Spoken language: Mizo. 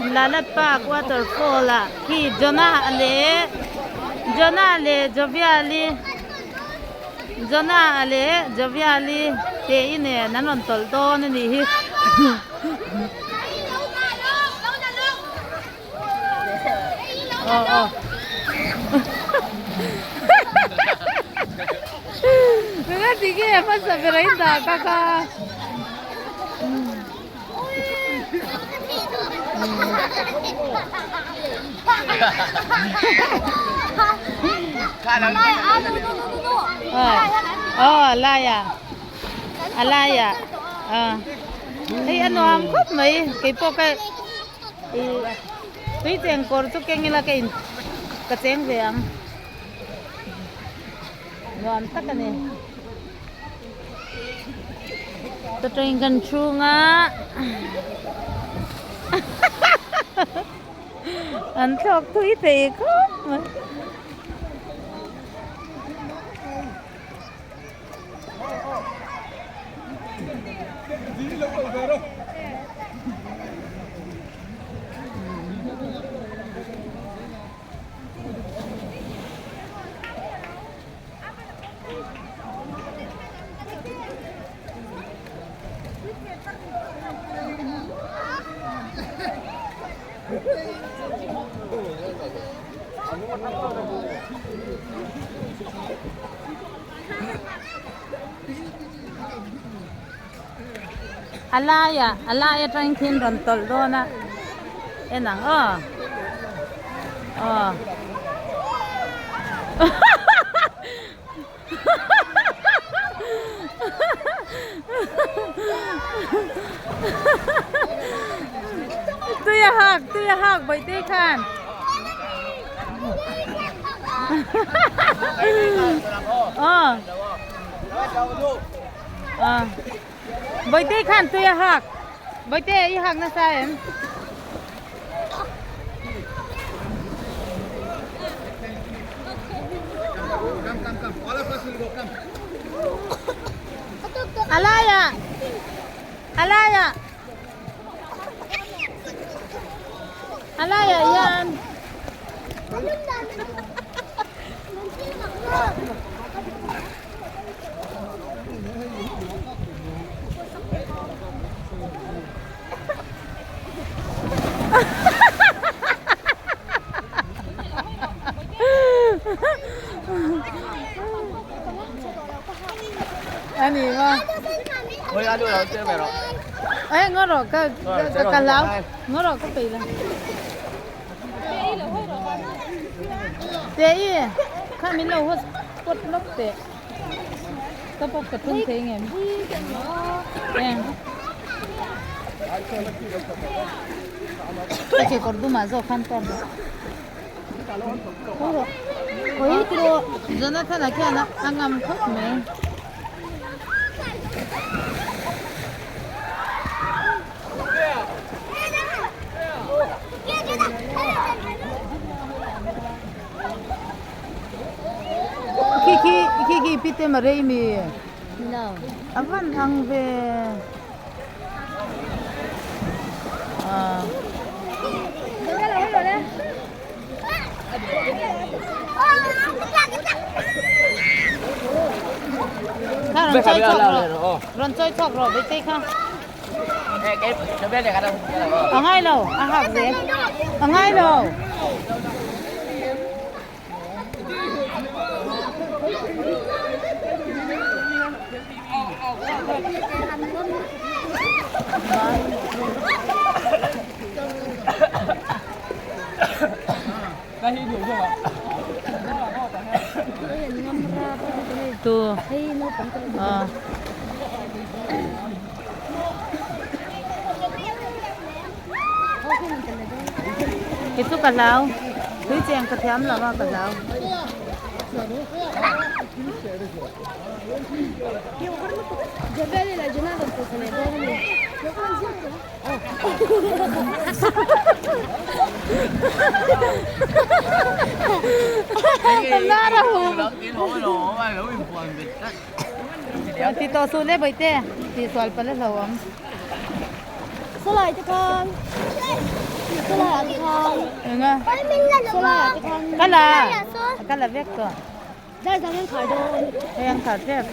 Lalat Park waterfall ah khi Jonah leh Jonah leh Joviali Jonah leh Joviali te i nen an rawn tawlh dawn a nih hi. Aw aw Nga ti nge hmasa ber a in dah ka kha. Aw a lai ah a lai ah hei a nuam khawp mai keipawh ka Ih tui cheng kawr chu keng ila ka in ka cheng ve ang nuam tak a ni ka train kan chhunga an thlawk thui thei khawp mai. A laiah a lai atangin khin rawn tawlh dawn a en ang aw aw tui a hak tui a hak bawihte khan. Aw aw bawihte khan tui a hak bawihte i hak nasa em. A laiah a laiah a laiah hian Ani ma. Ê ngó rồi cái cái cái lão ngó rồi cái bị là. Tê y, kha min lo hot pot lok teh. Ka pawh ka thun thei ngem. Eng. Ka ke kawr dumah zawk khan ka rawh. Oi tiro Jonathan a khian a ngam khawp mai. Khi khi khi khi pite mà rei mi. No. A van ang ve. À. Kha ron choi chok ro. Ron choi chok ro be te kha. A ngai lo, a hak zel. A ngai lo. Tu. À. Kei chu ka hlau tui cheng ka thiam lo a ka hlau. Ti tawh suh le bawihte tih sual palh a hlauhawm. Sawlai te khan sawlai ah te khan Enga sawlai ah te khan Ka la ka la vek tawh. Dar zang an khar dawn. Hei an khar tep.